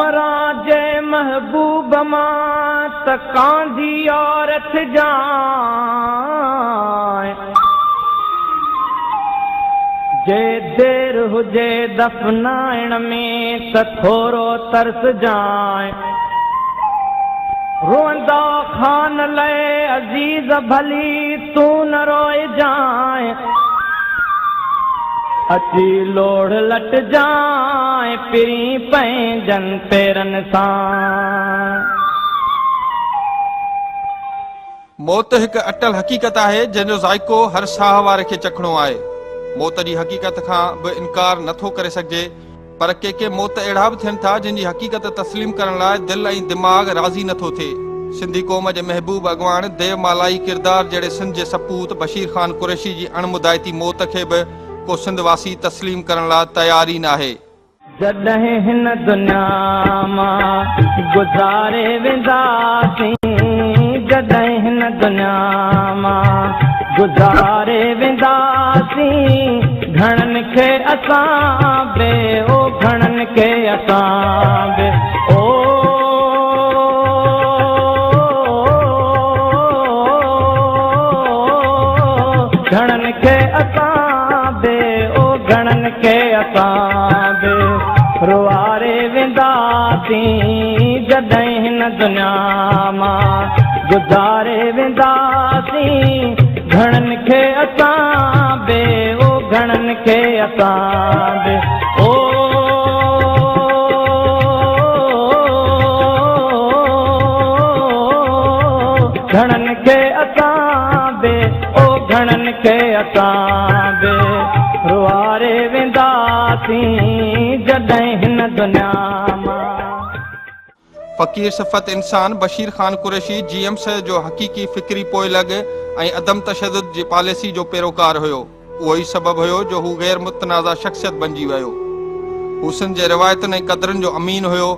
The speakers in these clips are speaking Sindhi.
مران جي محبوب مان ته ڪانڌي عورت جانء. جي دير هجي دفنائڻ ۾ ته ٿورو ترسجانء. روئندا خان لئه عزيز ڀلي تون نه روئجانء. اچي لوڙهه لٽجانء پرين پنهنجن پيرن سان. موت هڪ اٽل حقيقت آهي، جنهن جو ذائقو هر ساهه واري کي چکڻو آهي. موت جي حقيقت کان به انڪار نه ٿو ڪري سگهجي، پر ڪي ڪي موت اهڙا به ٿين ٿا، جن جي حقيقت تسليم ڪرڻ لاء دل ۽ دماغ راضي نه ٿو ٿئي. سنڌي قوم جي محبوب اڳواڻ، ديو مالائي ڪردار جهڙي سنڌ جي سپوت بشير خان قريشي جي اڻ مدائتي موت کي به ڪو سنڌ واسي تسليم ڪرڻ لاء تيار ئي ناهي. جڏهن هن دنيا مان گذاري وينداسين، جڏهن هن دنيا مان گذاري وينداسين، گهڻن کي اسان به او گهڻن کي اسان به او. گهڻن کي اسان به او گهڻن کي اسان به روئاري وينداسين، جڏهن هن دنيا مان گذاري وينداسين، گهڻن کي اسان به او گهڻن کي اسان به او. گهڻن کي اسان به او گهڻن کي اسان به روئاري وينداسين، جڏهن هن دنيا مان. فقير صفت انسان بشير خان قريشي جي ايم سيد جو حقيقي فڪري پوئلڳ ۽ عدم تشدد جي پاليسي جو پيروڪار هيو. اهو ئي سبب هيو جو هو غير متنازع شخصيت بنجي ويو. هو سنڌ جي روايتن ۽ قدرن جو امين هيو.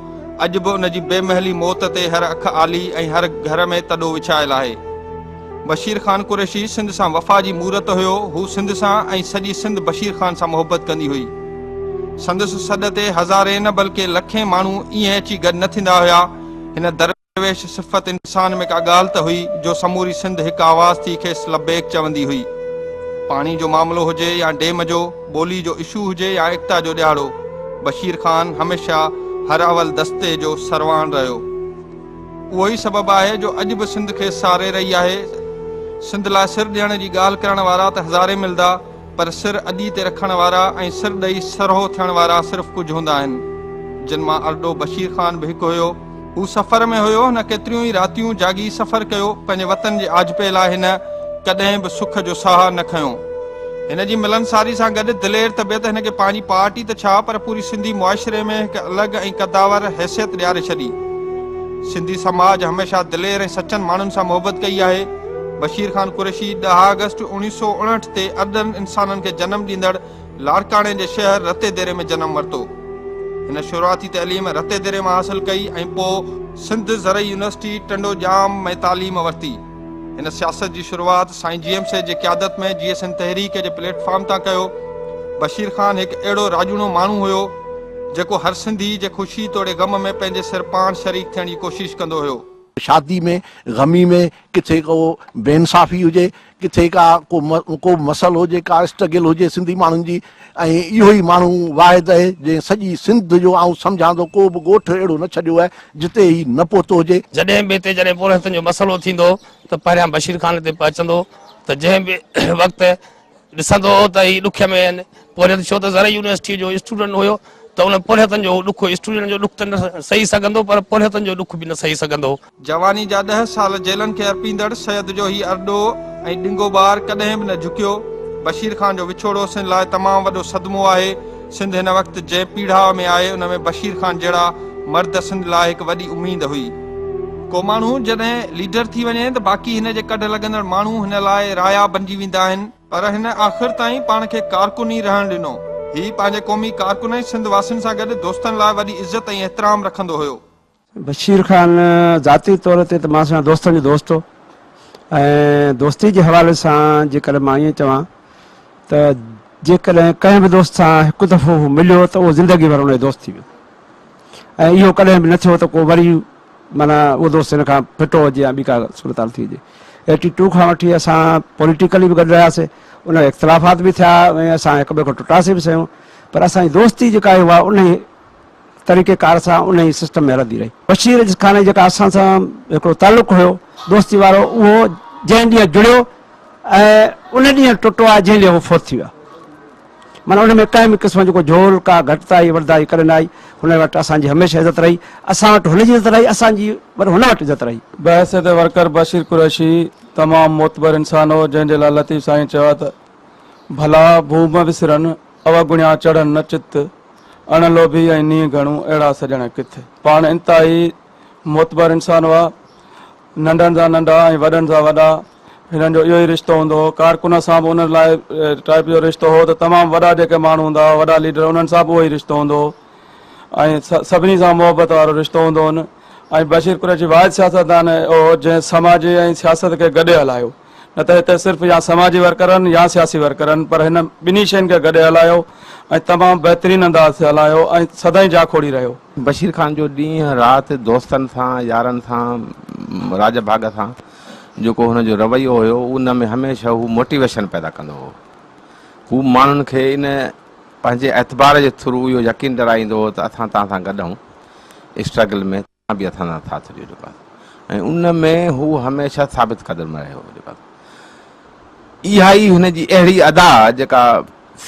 اڄ به ان جي بي مهلي موت تي هر اک آلي ۽ هر گهر ۾ تڏو وڇايل آهي. بشير خان قريشي سنڌ سان وفا جي مورت هيو. هو سنڌ سان ۽ سڄي سنڌ بشير خان سان محبت ڪندي هئي. سندس سڏ تي هزارين نه بلڪه لکين ماڻهو ائين اچي گڏ نه ٿيندا هيا. هن درويش صفت انسان ۾ ڪا ڳالهه ته هئي جو سموري سنڌ هڪ آواز ٿي کيس لبيڪ چوندي هئي. پاڻي جو معاملو هجي يا ڊيم جو، ٻولي جو اشو هجي يا ايڪتا جو ڏهاڙو، بشير خان هميشه هر اول دستي جو سرواڻ رهيو. اهو ئي سبب آهي جو اڄ به سنڌ کيس ساري رهي آهي. سنڌ لاء سر ڏيڻ جي ڳالهه ڪرڻ وارا ته هزارين ملدا، پر سر اڏي تي رکڻ وارا ۽ سر ڏئي سرهو ٿيڻ وارا صرف ڪجهه هوندا آهن، جن مان ارڏو بشير خان به هڪ هيو. هو سفر ۾ هيو، هن ڪيتريون ئي راتيون جاڳي سفر ڪيو، پنهنجي وطن جي آجپي لاء هن ڪڏهن به سک جو ساهه نه کنيو. هن جي ملنساري سان گڏ دلير طبيعت هن کي پنهنجي پارٽي ته ڇا پر پوري سنڌي معاشري ۾ هڪ الڳ ۽ قداور حيثيت ڏياري ڇڏي. سنڌي سماج هميشه دلير ۽ سچن ماڻهن سان محبت ڪئي آهي. بشير خان قريشي ڏهه آگسٽ 1959 تي ارڏن انسانن کي جنم ڏيندڙ لاڙڪاڻي جي شهر رتي ديري ۾ جنم ورتو. هن شروعاتي تعليم رتي ديري مان حاصل ڪئي ۽ پوء سنڌ زرعي يونيورسٽي ٽنڊو ڄام ۾ تعليم ورتي. هن سياست جي شروعات سائين جي ايم سيد جي قيادت ۾ جيئي سنڌ تحريڪ جي پليٽ فارم تان ڪيو. بشير خان هڪ اهڙو راڄوڻو ماڻهو هيو، جيڪو هر سنڌي جي خوشي توڙي غم ۾ پنهنجي سر پاڻ شريڪ ٿيڻ جي ڪوشش ڪندو هيو. شادي ۾، غمي ۾، ڪٿي ڪو بي انصافي هجي، ڪٿي ڪا ڪو ڪو به مسئلو هجي، ڪا اسٽرگل هجي سنڌي ماڻهن جي ۽ اهو ئي ماڻهو واحد آهي جنهن سڄي سنڌ جو آئون سمجهان ٿو ڪو به ڳوٺ اهڙو نه ڇڏيو آهي جتي هي نه پهتو هجي. جڏهن به هتي جڏهن پورهيتن جو مسئلو ٿيندو ته پهريان بشير خان هتي پهچندو ته جنهن به وقت ڏسندو هو ته هي ڏک ۾ آهن پورهيت ڇو ته زرعي يونيورسٽيء جو اسٽوڊنٽ هيو ته ان پورهيتن جو ڏک اسٽوڊنٽ جو ڏک ته نه سهي سگهندو پر پورهيتن جو ڏک به نه سهي سگهندو هو. جواني جا ڏهه سال جيلن کي ارپيندڙ سيد جو هي ارڏو ۽ ڏنگو ٻار ڪڏهن به نه جهڪيو. بشير خان جو وڇوڙو سنڌ لاء تمام وڏو صدمو آهي. سنڌ هن وقت جنهن پيڙهاء ۾ آهي ان ۾ بشير خان جهڙا مرد سنڌ لاء هڪ وڏي اميد هئي. ڪو ماڻهو جڏهن ليڊر ٿي وڃي ته باقي هن جي ڪڍ لڳندڙ ماڻهو هن لاء رايا بنجي ويندا آهن. پر هن آخر تائين پاڻ کي ڪارڪن ئي رهڻ ڏنو. هي پنهنجي قومي ڪارڪن ۽ سنڌ واسين سان گڏ دوستن لاء وڏي عزت ۽ احترام رکندو هيو. بشير خان ذاتي طور تي ته مان سان دوستن جو دوست هو ۽ دوستي جي حوالي سان جيڪڏهن مان ائين چوان ته جيڪڏهن ڪنهن به دوست سان هڪ دفعو هو مليو ته اهو زندگي ڀر ان جو دوست ٿي ويو. ۽ اهو ڪڏهن به نه ٿيو ته ڪو وري معنيٰ اهو دوست هن کان ڦٽو هجي يا ٻي ڪا صورتحال ٿي هجي. ايٽي ٽو کان وٺي اسان پوليٽيڪلي به گڏ رهياسي، ان اختلافات به ٿيا ۽ اسان هڪ ٻئي کان ٽٽاسي به سهيون پر اسان جي دوستي جيڪا آهي اها انهي طريقي ڪار سان انهي سسٽم ۾ هلندي رهي. بشير خان جي جيڪا اسان سان هڪڙو تعلق هيو دوستي وارو اهو جنهن ڏينهن جڙيو ۽ ان ڏينهن ٽٽو آهي جنهن ڏينهن هو فوت ٿي ويو آهي. معنيٰ ان ۾ ڪنهن به قسم جو ڪو جهول ڪا گهٽتائي وڌائي ڪڏهن نه آئي. هن وٽ اسان جي هميشه عزت رهي، اسان وٽ هن جي عزت رهي، اسان جي وري هن وٽ عزت رهي. بحيثيت ورڪر بشير قريشي تمام معتبر انسان هو جنهن جي لاء لطيف سائين چيو آهي ته ڀلا ڀوم وسرن اوگڻيا چڙهن نه چت، اڻ لوڀي ۽ نينهن گهڻو اهڙا سڄڻ ڪٿ. پاڻ انتهائي معتبر انسان هئا. ننڍن سان ننڍا ۽ وڏن سان وڏا هنن جو اهو ئي رشتو هوندو هو. ڪارڪن سان به انهن لاء ٽائيپ جو رشتو هو ته تمام وڏا جيڪي ماڻهو هوندا هئا وڏا ليڊر انهن سان به اهو ئي رشتو هوندو هو ۽ سڀني سان محبت وارو رشتو هوندو هن ۽ بشير قريشي واحد سياستدان هو جنهن سماجي ۽ سياست کي گڏي هلايو. نه ته هتي صرف يا سماجي ورڪرن يا سياسي ورڪرن پر هن ٻنهي شين کي گڏي هلايو ۽ تمام بهترين انداز سي هلايو ۽ سدائين جاکوڙي رهيو. بشير خان جو ڏينهن رات دوستن سان يارن سان راڄ ڀاڳ سان جيڪو هن جو رويو هيو ان ۾ هميشه هو موٽيويشن پيدا ڪندو هو هو ماڻهن کي ان پنهنجي اعتبار جي ٿرو اهو يقين ڏرائيندو هو ته اسان توهان سان گڏ آهيون اسٽرگل ۾ توهان به اسان سان ساٿ ڏيو جيڪو آهي ۽ ان ۾ هو هميشه ثابت قدم رهيو جيڪو آهي اها ئي هن جي اهڙي ادا جيڪا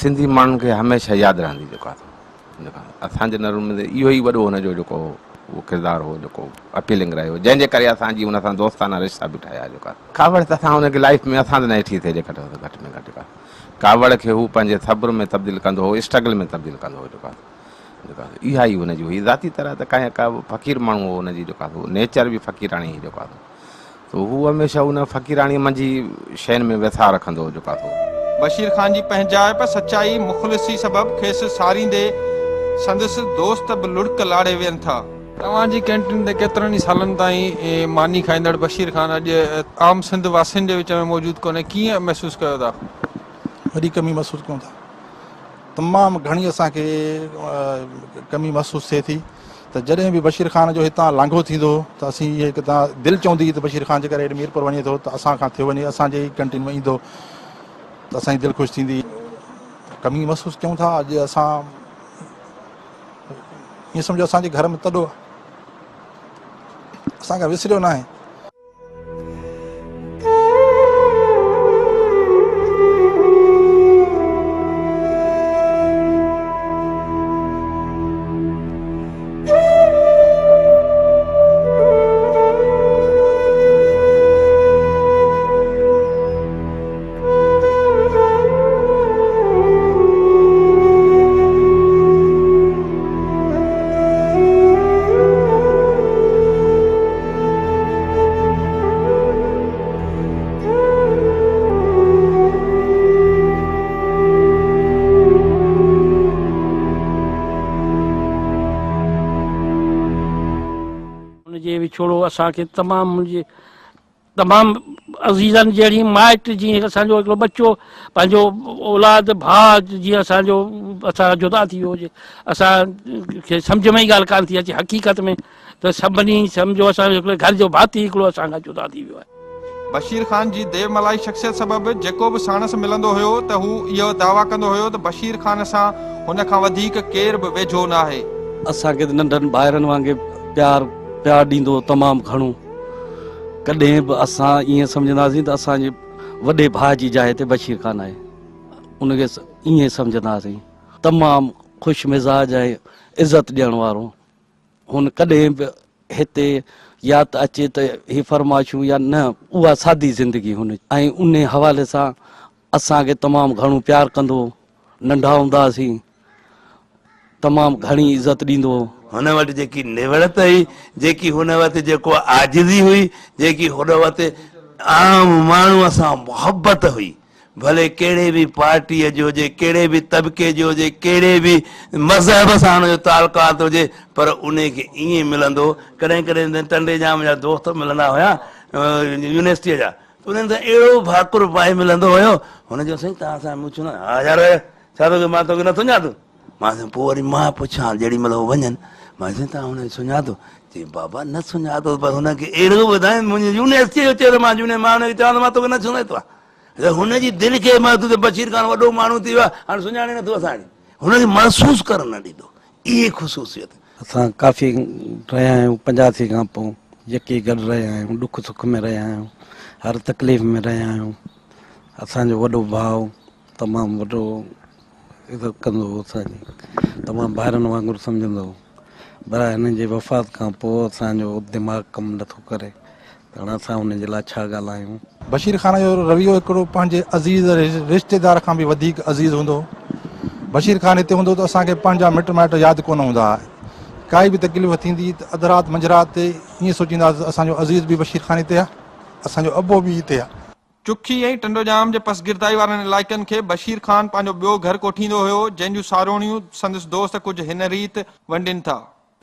سنڌي ماڻهن کي هميشه ياد رهندي جيڪو آهي جيڪو اسان جي نظرن ۾ اهو ئي وڏو هن جو جيڪو اهو ڪردار هو جيڪو اپيلنگ رهيو جنهن جي ڪري اسان جي هن سان دوستانه رشتا به ٺهيا جيڪو آهي ڪاوڙ ته اسان هن کي لائف ۾ اسان ته نه ڏٺي ٿي جيڪا گهٽ ۾ گهٽ جيڪا ڪاوڙ کي هو پنهنجي صبر ۾ تبديل ڪندو هو اسٽرگل ۾ تبديل ڪندو هو جيڪو آهي جيڪو آهي اها ئي هن جي هئي ذاتي طرح ته ڪا ڪا فقير ماڻهو هو هن جي جيڪو آهي نيچر به فقيراڻي هئي جيڪو آهي سو هو هميشه ان فقيراڻي منجهه شين ۾ ويساهه رکندو هو جيڪو آهي. بشير خان جي پنهنجائپ، سچائي، مخلصي سبب کيس ساريندي سندس دوست به لڙڪ لاڙي وين ٿا. توهان جي ڪينٽين تي ڪيترن ئي سالن تائين ماني کائيندڙ بشير خان اڄ عام سنڌ واسين جي وچ ۾ موجود ڪونهي، ڪيئن محسوس ڪيو ٿا؟ وڏي ڪمي محسوس ڪيون ٿا. تمام گهڻي اسان کي ڪمي محسوس ٿئي ٿي ته جڏهن به بشير خان جو هتان لانگهو ٿيندو هو ته اسين اهي هڪ دل چوندي هئي ته بشير خان جيڪر هيڏ ميرپور وڃي ٿو ته اسان کان ٿيو وڃي اسان جي ئي ڪينٽين ۾ ايندو ته اسان جي دل خوش ٿيندي. ڪمي محسوس ڪيون ٿا اڄ اسان ائين سمجهو اسان جي گهر ۾ تڏو اسان کان وسريو ناهي. ان جي وڇوڙو اسان کي تمام منهنجي تمام عزيزن جهڙي مائٽ جيئن اسان جو هڪڙو ٻچو پنهنجو اولاد ڀاء جيئن اسان جو اسان کان جدا ٿي ويو هجي اسان کي سمجهه ۾ ئي ڳالهه ڪانه ٿي اچي حقيقت ۾ ته سڀني سمجهو اسان جو هڪڙو گهر جو ڀاتي هڪڙو اسان کان جدا ٿي ويو آهي. بشير خان جي ديوملائي شخصيت سبب جيڪو به ساڻس ملندو هيو ته هو اهو دعويٰ ڪندو هيو ته بشير خان سان هن کان وڌيڪ ڪير به ويجهو ناهي. اسان کي ته ننڍن ڀائرن وانگي پيار پيار ڏيندو هو تمام گهڻو. ڪڏهن به اسان ائين سمجهنداسين ته اسان جي وڏي ڀاء جي جاء تي بشير خان آهي ان کي ائين سمجهنداسين. تمام خوش مزاج ۽ عزت ڏيڻ وارو. هن ڪڏهن به هتي يا ته اچي ته هي فرمائشون يا نه اها سادي زندگي هن جي ۽ انهي حوالي سان اسان کي تمام گهڻو پيار ڪندو هو. ننڍا هوندا هئاسين تمام گهڻي عزت ڏيندو هو. هن وٽ جيڪي نوڙت هئي، جيڪي هن وٽ جيڪو عاجزي هئي، جيڪي هن وٽ عام ماڻهوء سان محبت هئي، ڀلي ڪهڙي به پارٽيء جو هجي، ڪهڙي به طبقي جو هجي، ڪهڙي به مذهب سان هن جو تعلقات هجي، پر انهي کي ائين ملندو. ڪڏهن ڪڏهن ٽنڊي ڄام جا دوست ملندا هيا يونيورسٽيء جا، انهن سان اهڙو ڀاڪر پائي ملندو هيو. هن چيو سائين توهان سان مون چيو ها يار ڇا ٿو ڪرين مان توکي نه سڃاتو. مان چيو پوء وري مان پڇان جيڏي مهل هو وڃن مان چيس توهان هن کي سڃاتو؟ چي بابا نه سڃاتو پر هن کي اهڙو ٻڌايم منهنجي يونيورسٽيء جو چيو ته مان جونيئر مان هن کي چوان ته مان توکي نه سڃاتو آهي ته هن جي دل کي مان ته بشير خان وڏو ماڻهو ٿي ويو آهي هاڻي سڃاڻي نٿو اسان کي هن کي محسوس ڪرڻ نه ڏيندو اهي خصوصيت. اسان ڪافي رهيا آهيون 85 کان پوء يڪي گڏ رهيا آهيون ڏک سک ۾ رهيا آهيون هر تڪليف ۾ رهيا آهيون اسان جو وڏو ڀاء تمام وڏو عزت ڪندو هو اسان جي تمام ڀائرن وانگر سمجهندو هو پر هن جي وفات کان پوء اسان جو دماغ ڪم نٿو ڪري ته هاڻ اسان هن جي لاء ڇا ڳالهايون. بشير خان جو رويو هڪڙو پنهنجي عزيز رشتيدار کان به وڌيڪ عزيز هوندو هو. بشير خان هتي هوندو ته اسان کي پنهنجا مٽ مائٽ ياد ڪونه هوندا هئا. ڪائي به تڪليف ٿيندي ته اڌ رات منجهرات تي ائين سوچيندا هئاسين ته اسان جو عزيز به بشير خان هتي آهي، اسان جو ابو به هتي آهي. چکي ۽ ٽنڊوڄام جي پسگردائي وارن علائقن کي بشير خان پنهنجو ٻيو گهر ڪوٺيندو هيو، جنهن جون ساروڻيون سندس دوست ڪجهه هن ريت ونڊين ٿا.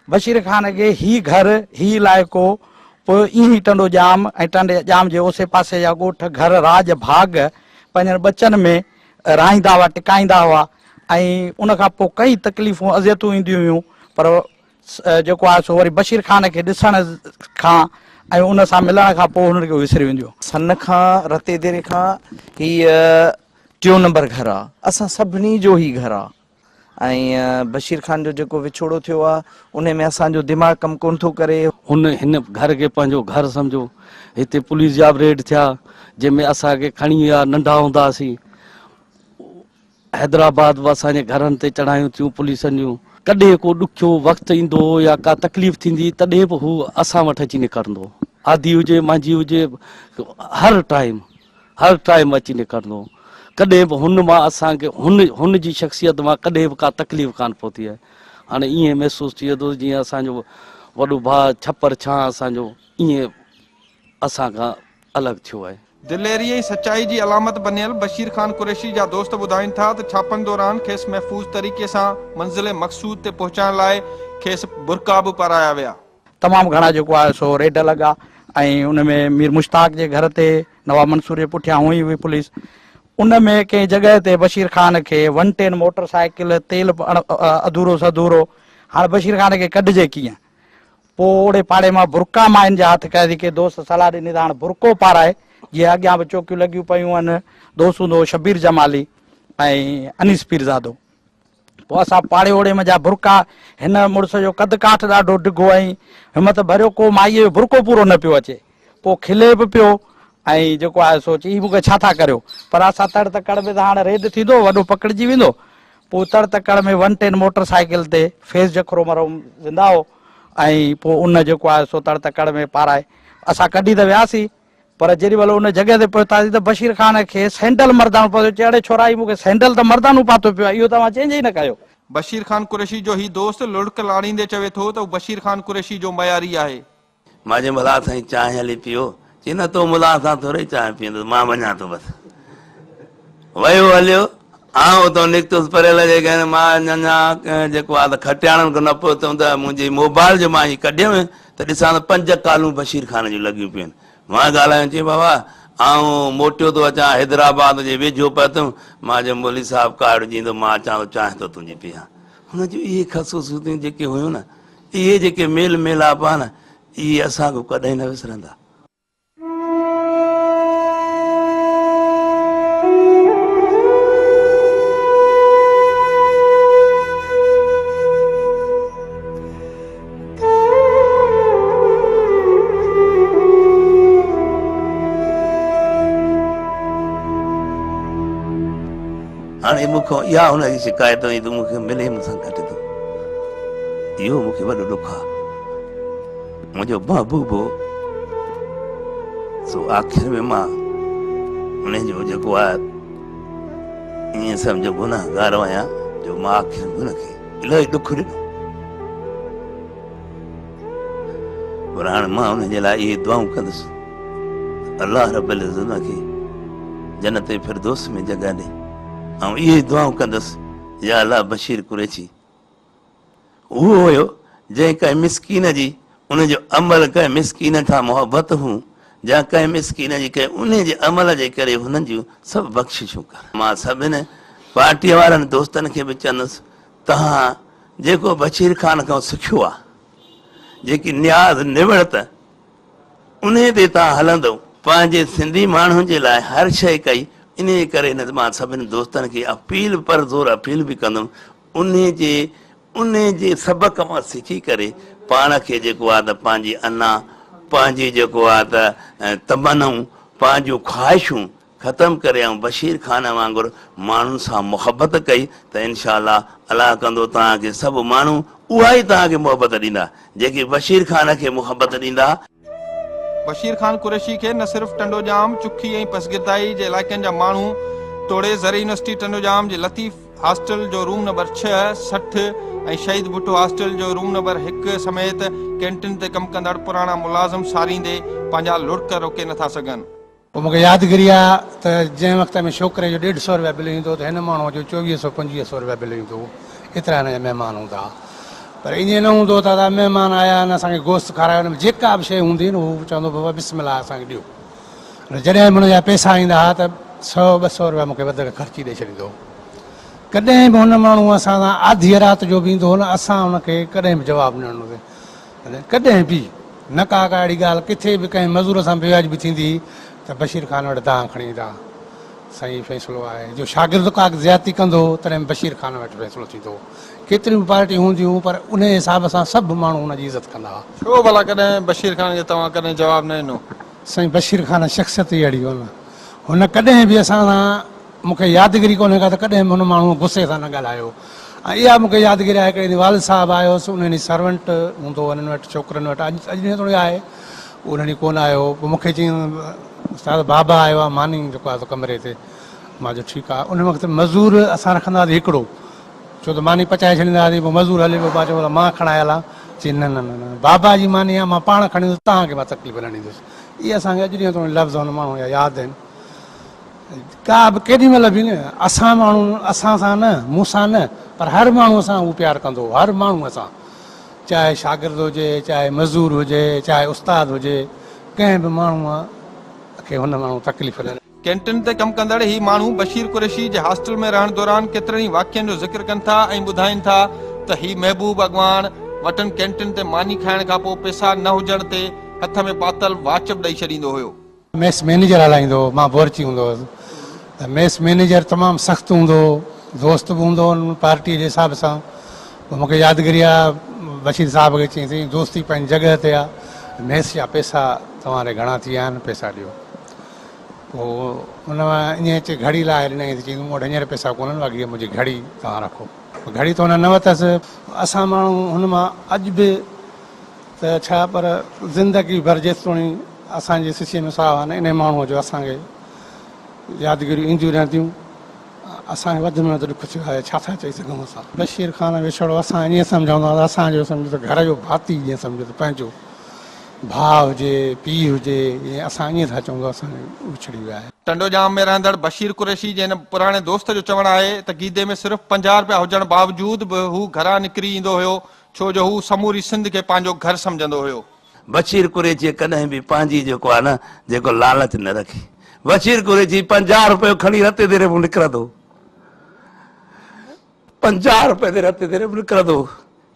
بشير خان کي هي گهر، هي علائقو، پوء ائين ئي ٽنڊو ڄام ۽ ٽنڊي ڄام جي اوسي پاسي جا ڳوٺ، گهر، راڄ، ڀاڳ پنهنجن ٻچن ۾ رهائيندا هئا، ٽڪائيندا هئا ۽ ان کان پوء ڪئين تڪليفون، اذيتون اينديون هيون پر جيڪو آهي سو وري بشير خان کي ڏسڻ کان ۽ ان سان ملڻ کان پوء هنن کي وسري وينديون. سن کان رتي ديري کان هي ٽيون نمبر گهر آ. اسان سڀني جو هي گهر آ ۽ بشير خان جو جيڪو وڇوڙو ٿيو آ انهي ۾ اسان جو دماغ ڪم ڪونه ٿو ڪري. هن هن گهر کي پنهنجو گهر سمجهيو. هتي پوليس جا به ريڊ ٿيا جنهن ۾ اسان کي کڻي ويا ننڍا هوندا هئاسين. حيدرآباد به اسان جي گهرن تي چڙهايون ٿيون پوليسن جون. ڪڏهن ڪو ڏکيو وقت ايندو هو يا ڪا تڪليف ٿيندي تڏهن به هو اسان وٽ اچي نڪرندو هو. آڌي هجي مانجهي هجي هر ٽائيم هر ٽائيم اچي نڪرندو هو. ڪڏهن به هن مان اسان کي هن هن جي شخصيت مان ڪڏهن به ڪا تڪليف ڪانه پهتي آهي. هاڻي ائين محسوس ٿئي ٿو جيئن اسان جو وڏو ڀاء ڇپر ڇانء اسان جو ائين اسان کان الڳ ٿيو آهي. دليري ۽ سچائي جي علامت بنيل بشير خان قريشي جا دوست ٻڌائين ٿا ته ڇاپن دوران کيس محفوظ طريقي سان منزل مقصود تي پهچائڻ لاء کيس برقعا به پارايا ويا. تمام گهڻا جيڪو آهي سو ريڊ لڳا ۽ ان ۾ مير مشتاق جي گهر تي نواب منصور جي پٺيان هئي هئي پوليس ان ۾ ڪنهن جڳهه تي بشير خان کي ون ٽين موٽر سائيڪل تيل به اڌورو سڌورو هاڻ بشير خان کي ڪڍجي ڪيئن پوء اوڙي پاڙي مان برقعا ماين جا هٿ ڪيا ٿي ڪي دوست صلاح ڏني ته هاڻ برقعو پارائي جيئن اڳيان به چوڪيون لڳيون پيون آهن دوست هوندو هو شبير جمالي ۽ انيس پيرزادو پوء اسان پاڙي اوڙي منجهان برقعا هن مڙس جو قد ڪاٺ ڏاڍو ڊگهو ۽ همت ڀريو ڪو مائيء جو برقعو پورو نه پيو اچي پوء کلي به پيو ۽ جيڪو آهي سو چئي هي مون کي ڇا ٿا ڪريو پر اسان تڙ تڪڙ ۾ ته هاڻ ريڊ ٿيندو وڏو پڪڙجي ويندو پوء تڙ تڪڙ ۾ ون ٽين موٽر سائيڪل تي فيض جکرو مرحوم زنده هو ۽ پوء ان جيڪو آهي سو تڙ تڪڙ ۾ پارائي اسان ڪڍي ته وياسين پر جيڏي مهل ان جڳهه تي پهتاسين ته بشير خان کي سينڊل مردانو پاتو چي اڙي ڇورا هي مون کي سينڊل ته مردانو پاتو پيو آهي اهو توهان چينج ئي نه ڪيو. بشير خان قريشي جو هي دوست لڙڪ لاڙيندي چوي ٿو ته هو بشير خان قريشي جو معياري آهي. مان چيم ڀلا سائين چانهه هلي پيئو، چي نه تو ملان سان ٿوري چانهه پيئندس، مان وڃان ٿو بس. ويو هليو، آئون اتان نڪتس پريل جي گهر مان اڃا جيڪو آ ته کٽياڻن کان نه پهتم ته منهنجي موبائل جو مان هي ڪڍيم ته ڏسان ته پنج ڪالون بشير خان جون لڳيون پيون آهن. مان ڳالهايم چي بابا آئون موٽيو ٿو اچان حيدرآباد جي ويجهو پهتم، مان چيم مولوي صاحب ڪارڊ ڏيندو مان اچان ٿو چانهه ٿو تنهنجي پيئان. هن جون اهي خصوصيتون جيڪي هيون نه اهي جيڪي ميل ميلاپ آهن، اهي اسان کان ڪڏهن نه وسرندا. هاڻي مون کان اها هن جي شڪايت هئي ته مون کي ملي مون سان گهٽ ٿو. اهو مون کي وڏو ڏک آ. منهنجو محبوب هو. سو آخر ۾ مان ان جو جيڪو آهي ائين سمجهو گنهگار آهيان جو مان آخر ۾ هن کي الاهي ڏک ڏنو. پر هاڻي مان ان جي لاء اهي دعائون ڪندس ته الله رب العزت ان کي جنت فردوس ۾ جڳهه ڏي. آئون اهي دعائون ڪندس يا الله بشير قريشي اهو هيو جنهن ڪنهن مسڪين جي ان جو عمل ڪنهن مسڪين سان محبت هو يا ڪنهن مسڪين جي ڪنهن انهي جي عمل جي ڪري هنن جون سڀ بخششون ڪر. مان سڀني پارٽيء وارن دوستن کي به چوندس توهان جيڪو بشير خان کان سکيو آ. جيڪي نياز نوڙت انهي تي توهان هلندؤ. پنهنجي سنڌي ماڻهن جي لاء هر شيء ڪئي، انهي ڪري نه مان سڀني دوستن کي اپيل پر زور اپيل به ڪندم انهي جي انهي جي سبق مان سکي ڪري پاڻ کي جيڪو آهي ته پنهنجي انا پنهنجي جيڪو آهي ته تمنائون پنهنجون خواهشون ختم ڪري ۽ بشير خان وانگر ماڻهن سان محبت ڪئي ته انشاء الله الله ڪندو توهان کي سڀ ماڻهو اها ئي توهان کي محبت ڏيندا جيڪي بشير خان کي محبت ڏيندا. بشير خان قريشي کي نه صرف ٽنڊوڄام، چکي ۽ پسگردائي جي علائقن جا ماڻهو توڙي زرعي يونيورسٽي ٽنڊوڄام جي لطيف هاسٽل جو روم نمبر 6، 60 ۽ شهيد ڀٽو هاسٽل جو روم نمبر 1 سميت ڪينٽين تي ڪم ڪندڙ پراڻا ملازم ساريندي پنهنجا لڙڪ روڪي نٿا سگهن. پوء مون کي يادگيري آ ته جنهن وقت ۾ ڇوڪري جو ڏيڍ سئو رپيا بل ايندو هو ته هن ماڻهوء جو چوويهه سئو پنجويهه سئو رپيا بل ايندو هو. ايترا هن جا مهمان هوندا ها. پر ائين نه هوندو هو ته ادا مهمان آيا آهن اسان کي گوشت کارايو ان ۾ جيڪا به شيء هوندي هئي نه هو چوندو هو بابا بسم الله اسان کي ڏيو. جڏهن به هن جا پئسا ايندا ها ته سئو ٻه سئو رپيا مون کي وڌيڪ خرچي ڏئي ڇڏيندو هو. ڪڏهن به هن ماڻهوء اسان سان آڌيء رات جو به ايندو هو نه اسان هن کي ڪڏهن به جواب نه ڏنوسين. ڪڏهن به نه ڪا ڪا اهڙي ڳالهه ڪٿي به ڪنهن مزور سان بيواجبي ٿيندي هئي ته بشير خان وٽ دانهن کڻي ايندا ها. سائين هي فيصلو آهي جو شاگرد ڪا زيادتي ڪندو هو تڏهن به بشير خان وٽ فيصلو ٿيندو هو. ڪيتريون به پارٽيون هونديون هيون پر انهي حساب سان سڀ ماڻهو هن جي عزت ڪندا ها. ڇو ڀلا ڪڏهن بشير خان کي توهان ڪڏهن جواب نه ڏنو؟ سائين بشير خان شخصيت ئي اهڙي هئي نه هن ڪڏهن به اسان سان مون کي يادگيري ڪونهي ڪا ته ڪڏهن به هن ماڻهوء غصي سان نه ڳالهايو ۽ اها مون کي يادگيري آهي هڪڙي ڏينهن والد صاحب آيو هوس ان ڏينهن سرونٽ هوندو هو هنن وٽ ڇوڪرن وٽ اڄ ڏينهن توڻي آهي ان ڏينهن ڪونه آيو هو پوء مون کي چيائين استاد بابا آيو آهي ماني جيڪو آهي سو ڪمري تي مان چيو ٺيڪ آهي ان وقت مزور اسان رکندا هئاسين هڪڙو ڇو ته ماني پچائي ڇڏيندا هئاسين پوء مزور هلي ويو مان چيو مان کڻائي هلان چيائين نه نه نه بابا جي ماني آهي مان پاڻ کڻي ايندس توهان کي مان تڪليف نه ڏيندس اهي اسان کي اڄ ڏينهن توڻي لفظ هن ماڻهوء جا ياد آهن. ڪا به ڪيڏي مهل به نه اسان ماڻهو اسان سان نه مون سان نه پر هر ماڻهوء سان هو پيار ڪندو هو هر ماڻهوء سان چاهي شاگرد هجي چاهي مزور هجي چاهي استاد هجي ڪنهن به ماڻهوء کي هن ماڻهو تڪليف نه. ڪينٽين تي ڪم ڪندڙ هي ماڻهو بشير قريشي جي هاسٽل ۾ رهڻ دوران ڪيترن ئي واقعن جو ذڪر ڪن ٿا ۽ ٻڌائين ٿا ته هي محبوب اڳواڻ وٽن ڪينٽين تي ماني کائڻ کانپوء پئسا نه هجڻ تي هٿ ۾ پاتل واچ به ڏئي ڇڏيندو هيو. ميس مئنيجر هلائيندو هو، مان بورچي هوندو هوس ته ميس مئنيجر تمام سخت هوندو هو، دوست به هوندو هو پارٽيء جي حساب سان. پوء مون کي يادگيري آ بشير صاحب کي چيائين سائين دوستي پنهنجي جڳهه تي آ، ميس جا پئسا توهان ڏي گهڻا ٿي ويا آهن، پئسا ڏيو. پوء ان مان ائين چئي گهڙي لاهي ڏنائين ته چيائين مون وٽ هينئر پئسا ڪونهن باقي هيء منهنجي گهڙي توهان رکو. گهڙي ته هن نه ورتس. اسان ماڻهو هن مان اڄ به ته ڇا پر زندگي ڀر جيستوڻي اسان جي سسيء ۾ ساهه آهي انهي ماڻهوء جو اسان کي يادگيريون اينديون رهنديون. اسان کي وڌ ۾ وڌ ڏک ٿيو آهي ڇا ٿا چئي سگهون اسان. بشير خان وڇوڙو اسان ائين سمجهون ٿا ته اسان جو سمجهو ته گهر جو ڀاتي جيئن سمجهو ته پنهنجو ڀاء هجي پيء هجي ائين اسان ائين ٿا چئون ته اسان کي وڇڙي ويا آهي. ٽنڊوڄام ۾ رهندڙ بشير قريشي جي هن پراڻي دوست جو چوڻ آهي ته گيدي ۾ صرف 50 رپيا هجڻ باوجود به هو گهران نڪري ايندو هيو ڇو جو هو سموري سنڌ کي پنهنجو گهر سمجهندو هيو. بشير قريشيء ڪڏهن به پنهنجي جيڪو آهي نه جيڪو لالچ نه رکي. بشير قريشي 50 رپيو کڻي رتي ديري مون نڪرندو. 50 رپئي تي رتي ديري مون نڪرندو.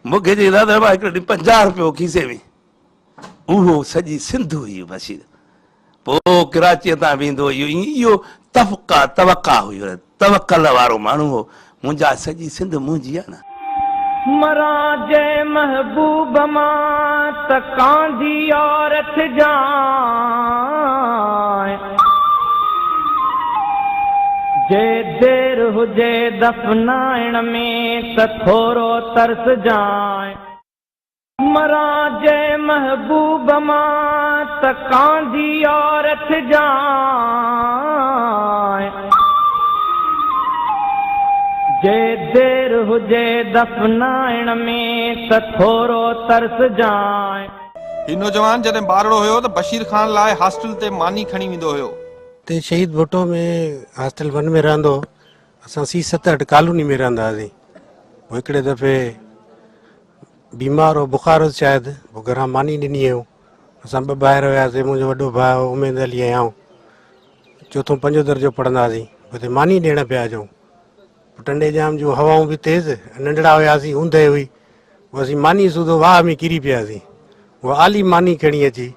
مون کي چئي دادا مان هڪڙي ڏينهن 50 رپيو کيسي ۾. اهو سڄي سنڌ هئي بشير. پوء ڪراچيء تان ويندو اهو اهو تفقا توقع هئي توڪل وارو ماڻهو هو منهنجا سڄي سنڌ منهنجي آ نه. مران جنهن محبوب مان ته ڪانڌي عورت جانء جي دير هجي دفنائڻ ۾ ته ٿورو ترسجانء. مران جنهن محبوب مان ته ڪانڌي عورت جانء جي دير هجي دفنائڻ ۾ ته ٿورو ترسجانء. هي نوجوان جڏهن ٻارڙو هيو ته بشير خان لاء هاسٽل تي ماني کڻي ويندو هيو. تي شهيد ڀٽو ۾ هاسٽل ون ۾ رهندو هو. اسان سي ست اٺ ڪالوني ۾ رهندا هئاسين. پوء هڪڙي دفعي بيمار هو، بخار هوس شايد، پوء گهران ماني ڏني هيون. اسان ٻه ڀائر هياسين، منهنجو وڏو ڀاء هو اميد علي ۽ آئون. چوٿون پنجون درجو پڙهندا هئاسين. پوء هتي ماني ڏيڻ پيا اچون. پوء ٽنڊي ڄام جون هوائون به تيز، ننڍڙا هياسين، اوندهه هئي. پوء اسين ماني سوڌو واهه ۾ ڪري پياسين. اها آلي ماني کڻي اچي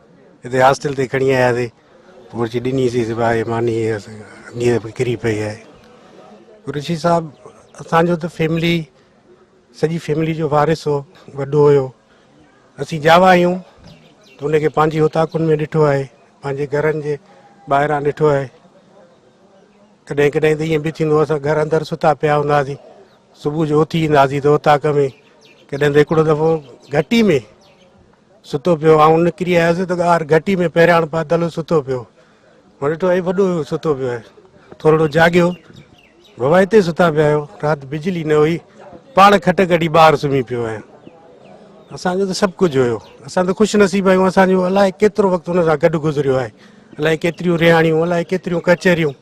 هتي هاسٽل تي کڻي آياسين. پوء اچي ڏنيسين ڀائي ماني هيئن ڪري پئي آهي. قريشي صاحب اسان جو ته فيملي سڄي فيملي جو وارث هو، وڏو هيو. اسين ڄاوا آهيون ته ان کي پنهنجي اوطاقن ۾ ڏٺو آهي، پنهنجي گهرن جي ٻاهران ڏٺو آهي. ڪڏهن ڪڏهن ته ائين به ٿيندو هو اسان گهر اندر ستا پيا هوندا هئاسين، صبح جو اٿي اينداسين ته اوطاق ۾، ڪڏهن ته هڪڙو دفعو گهٽي ۾ ستو پيو، آئون نڪري آيس ته ٻاهر گهٽي ۾ پهراڻ پاتل ستو پيو. مون ڏٺو هي وڏو ستو پيو آهي. ٿورڙو جاڳيو، بابا هتي ستا پيا آهيو، رات بجلي نه هئي، پاڻ کٽ ڪڍي ٻاهر سمهي پيو آهيان. اسان جو ته سڀ ڪجهه هيو، اسان ته خوش نصيب آهيون، اسان جو الائي ڪيترو وقت هن سان گڏ گذريو آهي، الائي ڪيتريون رهاڻيون، الائي ڪيتريون ڪچهريون،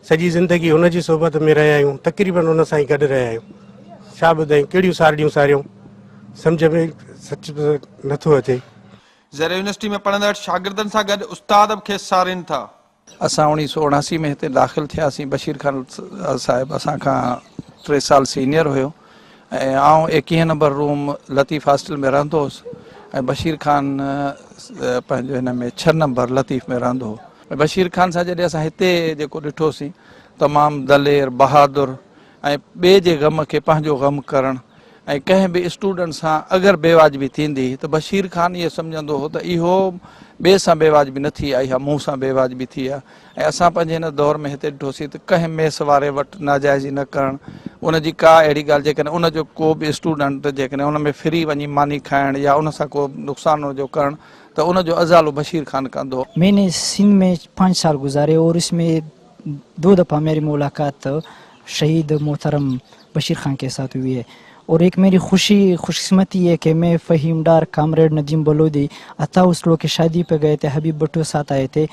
سڄي زندگي هن جي صحبت ۾ رهيا آهيون، تقريبن هن سان ئي گڏ رهيا آهيون. ڇا ٻڌايون، ڪهڙيون سارڙيون ساريون، سمجهه ۾ سچ نٿو اچي. زرعي يونيورسٽي ۾ پڙهندڙ شاگردن سان گڏ استاد به کيس سارين ٿا. اسان 1979 ۾ هتي داخل ٿياسين، بشير خان صاحب اسان کان ٽي سال سينيئر هيو ۽ آئون ايڪيهين نمبر روم لطيف هاسٽل ۾ رهندو هوس ۽ بشير خان پنهنجو هن ۾ ڇهه نمبر لطيف ۾ رهندو هو. بشير خان سان جڏهن اسان هتي جيڪو ڏٺوسين تمام دلير، بهادر ۽ ٻئي جي غم کي پنهنجو غم ڪرڻ ۽ ڪنهن به اسٽوڊنٽ سان اگر بيواجبي ٿيندي ته بشير خان اهو سمجهندو هو ته اهو ٻئي سان بيواجبي نه ٿي آهي اها مون سان بيواجبي ٿي آهي ۽ اسان پنهنجي هن دور ۾ هتي ڏٺوسين ته ڪنهن ميس واري وٽ ناجائزي نه ڪرڻ ان جي ڪا اهڙي ڳالهه جيڪڏهن ان جو ڪو به اسٽوڊنٽ جيڪڏهن ان ۾ ڦري وڃي ماني کائڻ يا ان سان ڪو نقصان ان جو ڪرڻ ته ان جو ازالو بشير خان ڪندو هو. مين ني سنڌ ۾ پانچ سال گذاري اور اس ۾ دو دفعه ميري ملاقات شهيد محترم بشير خان ڪي ساٿ هئي هي اور ايڪ ميري خوشي خوش قسمتي هي ڪي مين فهيم ڊار ڪامريڊ نديم بلودي عطا اسلو ڪي شادي پي گئي ٿي حبيب بٽو ساٿ آئي ٿي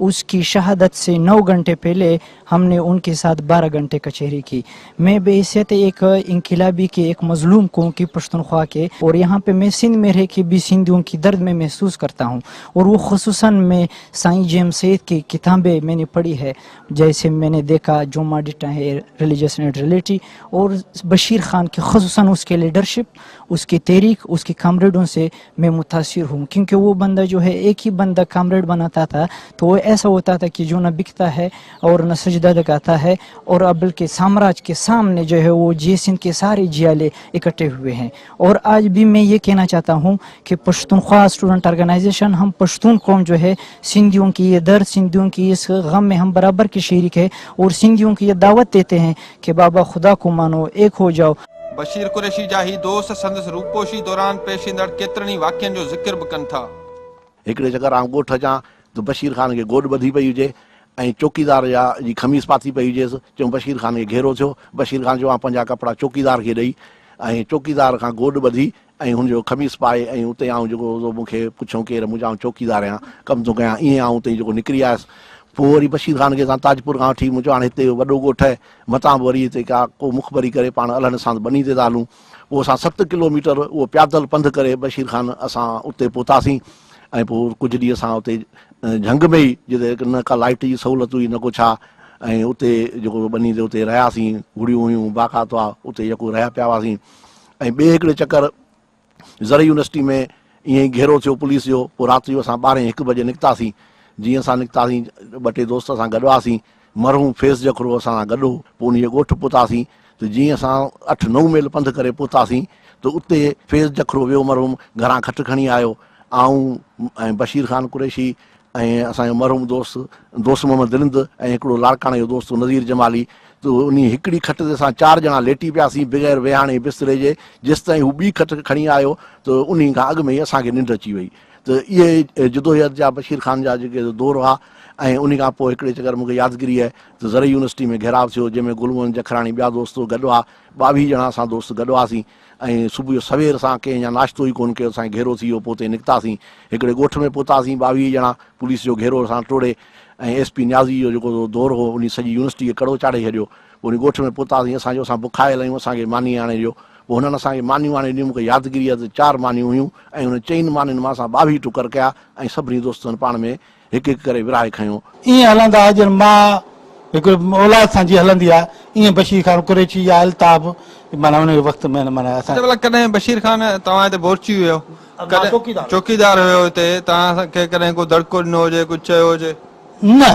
اس ڪي شهادت سي نو گهنٽي پهلي هم ني ان ڪي ساٿ باره گهنٽي ڪچهري ڪي مين بحيثيت ايڪ انقلابي ڪي ايڪ مظلوم قوم ڪي پشتونخوا ڪي اور يهان پي مين سنڌ مين رهه ڪي بي سنڌيون ڪي درد مين محسوس ڪرتا هون اور وو خصوصا مين سائين جي ايم سيد ڪي ڪتابين مين ني پڙهي هي جيسي مين ني ديکا جو مان ڊٽا هي رليجس اينڊ ريلٽي اور بشير خان ڪي خصوصا اس ڪي ليڊرشپ اس ڪي تحريڪ اس ڪي ڪامريڊون سي مين متاثر هون ڪيونڪه وو بنده جو هي ايڪ هي بنده ڪامريڊ بناتا ٿا تو وو ايسا هوتا ٿا ڪي جو نه بڪتا هي اور نه سجده لگاتا هي اور بلڪه سامراج ڪي سامني جو هي وو جي سنڌ ڪي ساري جيالي اڪٺي هوئي هين اور آج بهي مين يه ڪهنا چاهتا هون ڪي پشتونخوا اسٽوڊنٽ آرگنائيزيشن هم پشتون قوم جو هي سنڌيون ڪي يه درد سنڌيون ڪي اس غم مين هم برابر ڪي شريڪ هي اور سنڌيون ڪي يه دعوت ديتي هين ڪي بابا خدا ڪو مانو ايڪ هو جائو. بشير قريشي جا هي دوست سندس روپوشي دوران پيش ايندڙ ڪيترن ئي واقعن جو ذڪر به ڪن ٿا. هڪڙي چڪر آئون ڳوٺ اچان ته بشير خان کي گوڏ ٻڌي پئي هجي ۽ چوڪيدار جا جي خميس پاتي پئي هجيس، چيم بشير خان کي گهيرو ٿيو، بشير خان چيو آئون پنهنجا ڪپڙا چوڪيدار کي ڏئي ۽ چوڪيدار کان گوڏ ٻڌي ۽ هن جو خميس پائي ۽ اتي آئون جيڪو هو مون کي پڇيو ڪير مون چيو آئون چوڪيدار آهيان ڪم ٿو ڪيان ائين آئون اتي جيڪو نڪري آيس پوء وري بشير خان کي اسان تاجپور کان وٺي مون چيو هاڻي هتي وڏو ڳوٺ آهي متان به وري هتي ڪا ڪو مخبري ڪري پاڻ الهن سان ٻني تي ٿا هلون پوء اسان ست ڪلو ميٽر اهو پيادل پنڌ ڪري بشير خان اسان اتي پهتاسين ۽ پوء ڪجهه ڏينهن اسان اتي جهنگ ۾ ئي جتي نه ڪا لائٽ جي سهولت هئي نه ڪو ڇا ۽ اتي جيڪو ٻني تي اتي رهياسين گهڙيون هيون باقات هئا اتي يڪو رهيا پيا هئاسين ۽ ٻئي هڪڙي چڪر زرعي يونيورسٽي ۾ ائين ئي گهيرو ٿيو پوليس جو پوء رات جو اسان ٻارهين هڪ بجي نڪتاسين جيئن اسان نڪتاسين ٻه ٽي دوست اسان گڏ هئاسين مرحوم فيض جکرو اسان سان گڏ هو پوء انهيء ڳوٺ پهتاسين ته جيئن اسان اٺ نو ميل پنڌ ڪري پهتاسين ته اتي فيض جکرو ويو مرحوم گهران کٽ کڻي آيو آئون ۽ بشير خان قريشي ۽ اسان جو مرحوم دوست دوست محمد رند ۽ هڪڙو لاڙڪاڻي جو دوست نذير جمالي ته انهي هڪڙي کٽ تي اسان چار ڄڻا ليٽي پياسين بغير ويهاڻي بستري جي جيستائين هو ٻي کٽ کڻي آيو ته انهي کان اڳ ۾ ئي اسان کي ننڊ اچي وئي ته اهي جدوجهد جا بشير خان جا جيڪي دور هئا ۽ انهي کان پوء هڪڙي چڪر مون کي يادگيري آهي ته زرعي يونيورسٽي ۾ گهيراء ٿيو جنهن ۾ گل محمد جکراڻي ٻيا دوست گڏ هئا ٻاويهه ڄڻا اسان دوست گڏ هئاسين ۽ صبح جو سوير اسان ڪنهن اڃا ناشتو ئي ڪونه ڪيو اسان کي گهيرو ٿي ويو پوء اتي نڪتاسين هڪڙي ڳوٺ ۾ پهتاسين ٻاويهه ڄڻا پوليس جو گهيرو اسان ٽوڙي ۽ ايس پي نيازي جو جيڪو دور هو انهي سڄي يونيورسٽي کي ڪڙو چاڙهي ڇڏيو پوء انهي ڳوٺ ۾ پهتاسين اسان چيو اسان بکايل آهيون اسان کي ماني آڻي ڏيو پوء هنن اسان کي مانيون آڻي ڏنيون مون کي يادگيري آهي ته چار مانيون هيون ۽ انهن چئن مانين مان اسان ٻاويهه ٽڪر ڪيا ۽ سڀني دوستن پاڻ ۾ هڪ هڪ ڪري ورهائي کنيو. ائين هلندا هجن مان هڪ اولاد سان جيئن هلندي آهي ائين بشير خان قريشي يا الطاف معنيٰ ان وقت ۾ معنيٰ اسان. اچا ڀلا ڪڏهن بشير خان توهان هتي بورچي هيو ڪڏهن چوڪيدار هيو هتي توهان کي ڪڏهن ڪو دڙڪو ڏنو هجي ڪجهه چيو هجي؟ نه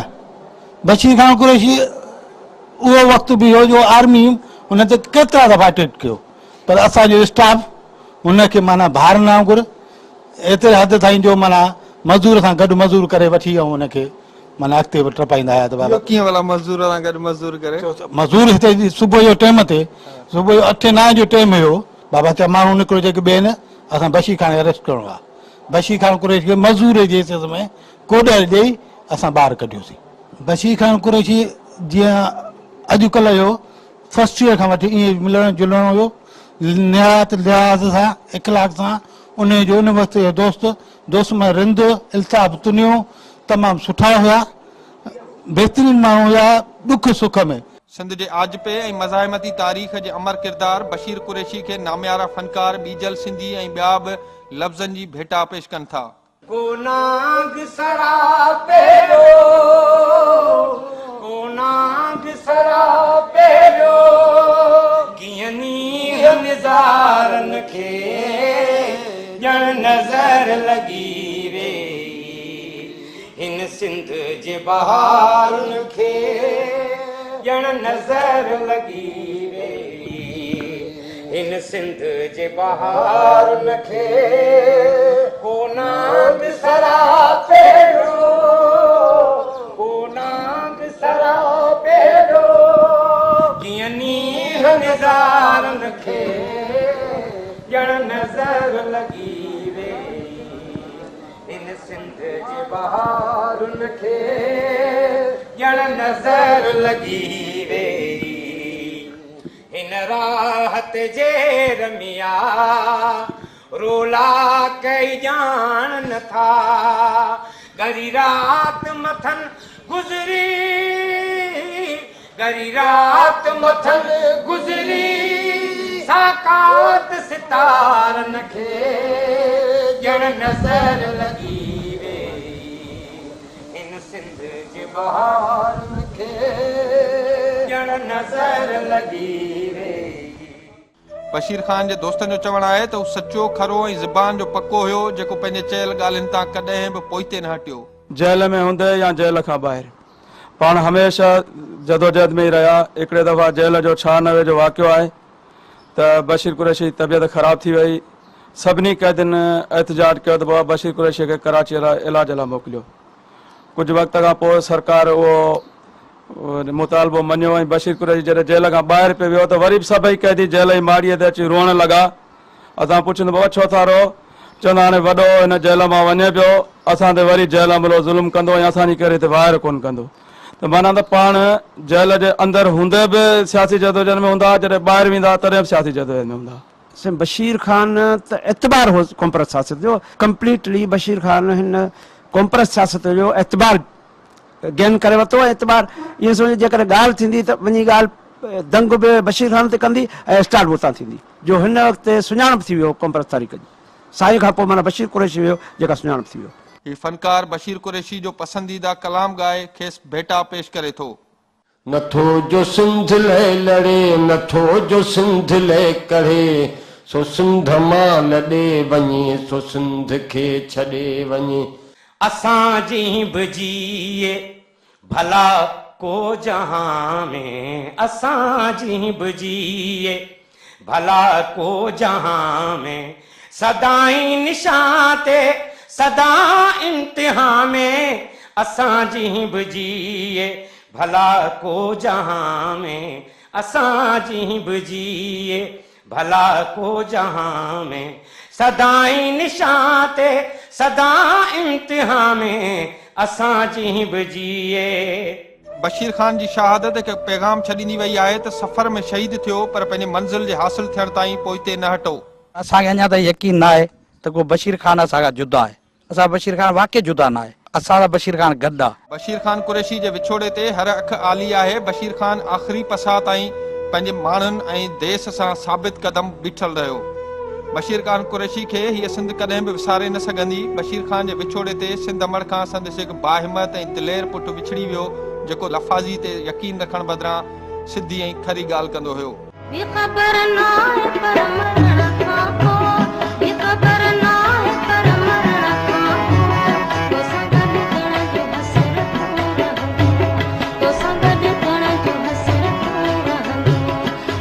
بشير خان قريشي اهو وقت به هيو جو آرمي هن تي ڪيترا دفعا اٽيڪ ڪيو پر اسان جو اسٽاف هن کي معنيٰ ڀارن وانگر ايتري حد تائين جو معنيٰ مزور سان گڏ مزور ڪري وٺي ۽ ان کي معنيٰ اڳتي به ٽپائيندا هيا ته بابا. اهو ڪيئن ڀلا مزور سان گڏ مزور ڪري؟ مزور هتي صبح جو ٽيم تي صبح جو اٺين نائين جو ٽيم هيو بابا چيا ماڻهو نڪرو جيڪي ٻين اسان بشير خان کي اريسٽ ڪرڻو آهي بشير خان قريشي کي مزور جي حيثيت ۾ ڪوڏر ڏئي اسان ٻاهر ڪڍيوسين. بشير خان قريشي جيئن اڄ ڪلهه جو فرسٽ ايئر کان وٺي ائين ملڻ جلڻ هيو نهايت لحاظ سان اخلاق سان انهي جو ان وقت جو دوست دوست مان رند الطاف تنيو تمام سٺا هيا بهترين ماڻهو هيا ڏک سک ۾. سنڌ جي آجپي ۽ مزاحمتي تاريخ جي امر ڪردار بشير قريشي کي ناميارا فنڪار ٻيجل سنڌي ۽ ٻيا به لفظن جي ڀيٽا پيش ڪن ٿا. ڪو نانگ سراپي جو، ڪو نانگ سراپي جو، ڪيئن نينهن نظارن کي ڄڻ نظر لڳي ويئي. هن سنڌ جي بهارن کي ڄڻ نظر لڳي ويئي. هن سنڌ جي بهارن کي ڪو نانگ سراپي جو، ڪو نانگ سراپي جو، ڪيئن نينهن نظارن کي ڄڻ نظر لڳي ويئي. هن سنڌ جي بهارن کي ڄڻ نظر لڳي ويئي. هن راهه تي جي رميا رولاڪ ئي ڄاڻن ٿا. ڳري رات مٿن گذري، ڳري رات مٿن گذري، سا ڪات ستارن کي ڄڻ نظر لڳي ويئي. هن سنڌ جي بهارن کي ڄڻ نظر لڳي ويئي. بشير خان جي دوستن جو چوڻ آهي ته هو سچو، کرو ۽ زبان جو پڪو هيو، جيڪو پنهنجي چيل ڳالهين تان ڪڏهن به پوئتي نه هٽيو. جيل ۾ هوندي يا جيل کان ٻاهر پاڻ هميشه جدوجهد ۾ ئي رهيا. هڪڙي دفعا جيل جو 96 جو واقعو آهي ته بشير قريشي جي طبيعت خراب ٿي وئي. سڀني قيدين احتجاج ڪيو ته بابا بشير قريشي کي ڪراچي لاء علاج لاء موڪليو. ڪجهه وقت کان پوء سرڪار اهو مطالبو مڃيو ۽ بشير قريشي جڏهن جيل کان ٻاهر پئي ويو ته وري به سڀئي قيدي جيل جي ماڙيء تي اچي روئڻ لڳا. اسان پڇيو ته بابا ڇو ٿا روئو؟ چوندا هاڻي وڏو هن جيل مان وڃي پيو، اسان تي وري جيل عملو ظلم ڪندو ۽ اسان جي ڪير هتي واهر ڪونه ڪندو. ته معنيٰ ته پاڻ جيل جي اندر هوندي به سياسي جدوجهد ۾ هوندا هئا، جڏهن ٻاهر ويندا هئا تڏهن به سياسي جدوجهد ۾ هوندا هئا. سائين بشير خان ته اعتبار هو قومپرست سياست جو، ڪمپليٽلي بشير خان هن قومپرست سياست جو اعتبار گين ڪري ورتو ۽ اعتبار ائين سمجهو جيڪڏهن ڳالهه ٿيندي ته وڃي ڳالهه دنگ به بشير خان تي ڪندي ۽ اسٽارٽ به اتان ٿيندي جو هن وقت سڃاڻپ ٿي ويو قومپرست تحريڪ جي سائين کان پوء معنيٰ بشير قريشي هيو جيڪا سڃاڻپ ٿي ويو. هي فنڪار بشير قريشي جو پسنديده ڪلام ڳائي کيس ڀيٽا پيش ڪري ٿو. نٿو جو سنڌ لئه لڙي، نٿو جو سنڌ لئه ڪڙهي، سو سنڌ مان لڏي وڃي، سو سنڌ کي ڇڏي وڃي. اسان جي به جيئي ڀلا ڪو جهان ۾، اسان جي به جيئي ڀلا ڪو جهان ۾، سدائين نشان تي سدا امتحان ۾، اسان جي به جيئي ڀلا ڪو جهان ۾، اسان جي به جيئي ڀلا ڪو جهان ۾، سدائين نشان تي سدا امتحان ۾، اسان جي به جيئي. بشير خان جي شهادت هڪ پيغام ڇڏيندي وئي آهي ته سفر ۾ شهيد ٿيو پر پنهنجي منزل جي حاصل ٿيڻ تائين پوئتي نه هٽو. اسان کي اڃا تائين يقين ناهي ته ڪو بشير خان اسان کان جدا آهي. اسان بشير خان واقعي جدا ناهي. اسان سان بشير خان گڏ آ. بشير خان قريشي جي وڇوڙي تي هر اک آلي آهي. بشير خان آخري پساهه تائين پنهنجي ماڻهن ۽ ديس سان ثابت قدم بيٺل رهيو. بشير خان قريشي کي هيء سنڌ ڪڏهن به وساري نه سگهندي. بشير خان جي وڇوڙي تي سنڌ امڙ کان سندس هڪ باهمت ۽ دلير پٽ وڇڙي ويو، جيڪو لفاظي تي يقين رکڻ بدران سڌي ۽ کري ڳالهه ڪندو هيو. ٻي خبر ناهي پر مرڻ کان پو، ٻي خبر ناهي پر مرڻ کان پو، توسان گڏ ٿيڻ جو حسرتون رهندو، توسان گڏ ٿيڻ جو حسرتون رهندو،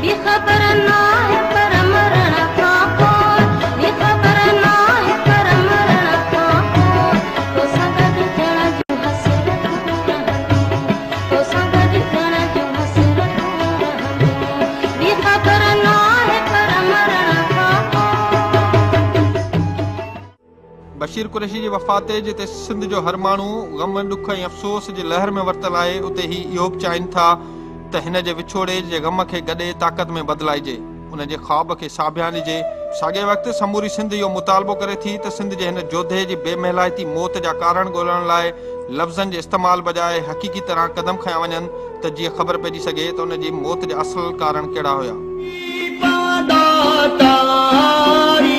ٻي خبر ناهي پر مرڻ کان پو، ٻي خبر ناهي پر مرڻ کان پو، توسان گڏ ٿيڻ جو حسرتون رهندو، توسان گڏ ٿيڻ جو حسرتون رهندو، ٻي خبر ناهي پر مرڻ کان پو. بشير قريشي جي وفات تي جتي سنڌ جو هر ماڻهو غم، ڏک ۽ افسوس جي لهر ۾ ورتل آهي، اتي هي اهو به چاهين ٿا ته هن جي وڇوڙي جي غم کي گڏي طاقت ۾ بدلائجي، ان جي خواب کي ساڀيان ڏجي. ساڳئي وقت سموري سنڌ اهو مطالبو ڪري ٿي ته سنڌ جي هن جوڌي جي بي مهلائتي موت جا ڪارڻ ڳولڻ لاء لفظن جي استعمال بجاء حقيقي طرح قدم کنيا وڃن ته جيئن خبر پئجي سگهي ته ان جي موت جا اصل ڪارڻ ڪهڙا هيا. پوندا تاري.